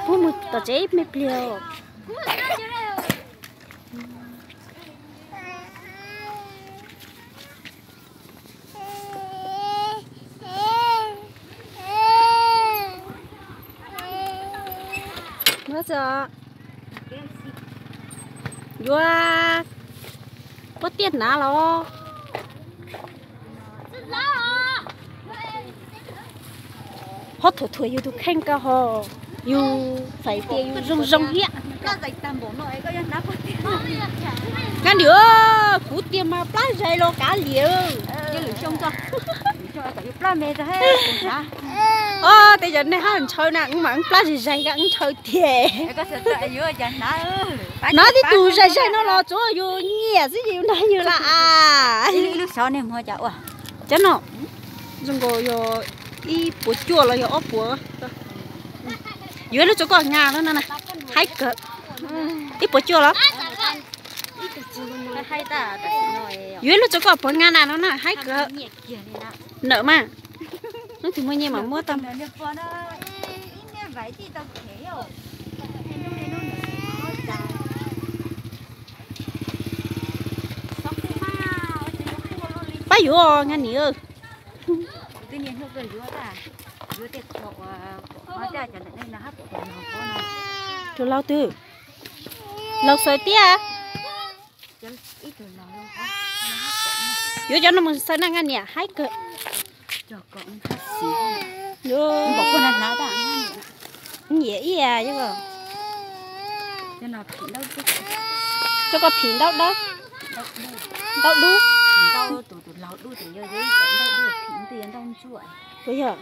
Puag mus tom tsev me pliag. Yuav pob tiaj hnav los. Ho thuam thuam yus tus kheej ko ho, yus txhais tias yus zoo zoo thiab. Kab niam, kuv tiag mas plab zais los kav liam. Os, tej zaum nej haj ntshaw na, wb mas wb plab zais zais, wb ntshaw tiag. Nov tib tug zais zais no los tsuav yus nyiam xwb ces yus nrog yus lawm as. Cov no zoo nkaus yog ib puas cuaj los yog ob puas. Yuav ib lub rau koj nqa no na, haib kawg. Ib puas cuaj los? Yuav ib lub rau koj puas nqa na no na, haib kawg. Nawm mas, hnub twg muaj nyiaj mam muab tau. Pab yuav nqa niam. Tus laus twg? Laus xaws tiag. Yuav cov no mus xaws na nqa niam, haib kawg. Nyiam ib yam. Rau koj phim ntaub dawb, ntaub dub. Puas yog?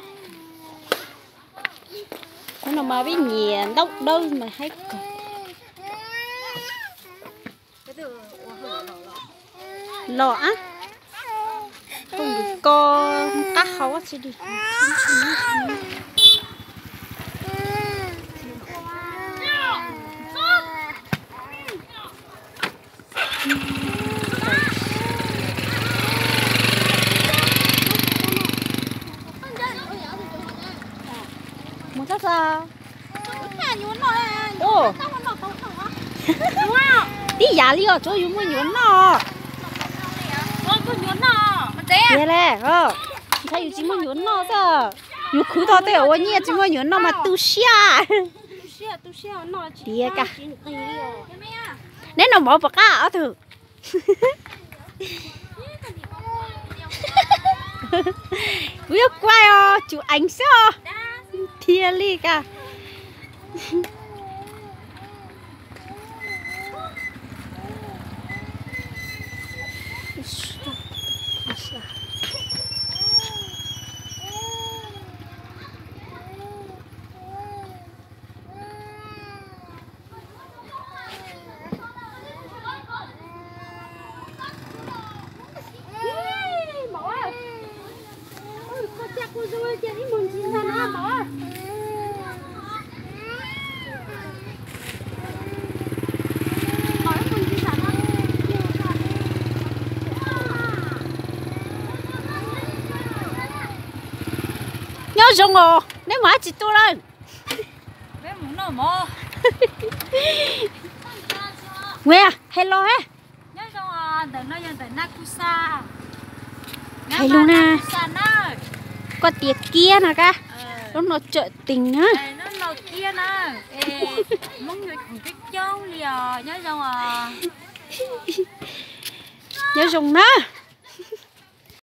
Hnub no mas vib nyiam ntaub dawb mas haib kawg. Los ab, koj nqus ko qab hau tsi di. Mus txog txog. Tib yam li os, tsuav yus muaj nyuam noj. Tiag le, ntshai yus tsis muaj nyuam noj xwb. Yus khwv tau tej ua nyiaj tsis muaj nyuam noj mas tu siab. Tiag kawg. Neb noj mov puas qab ob tug? Kuv yuav kuaj os, tsum eev xwb os. Thiaj li kawg. Nyob zoo os, neb mus dab tsi tuaj lawm? Ua, hais los he. Hais lus na. Koj tias kiab no kab, lub no tsawm tees na. Hmoob yuav khoom coob coob li os, nyob zoo os. Nyob zoo na.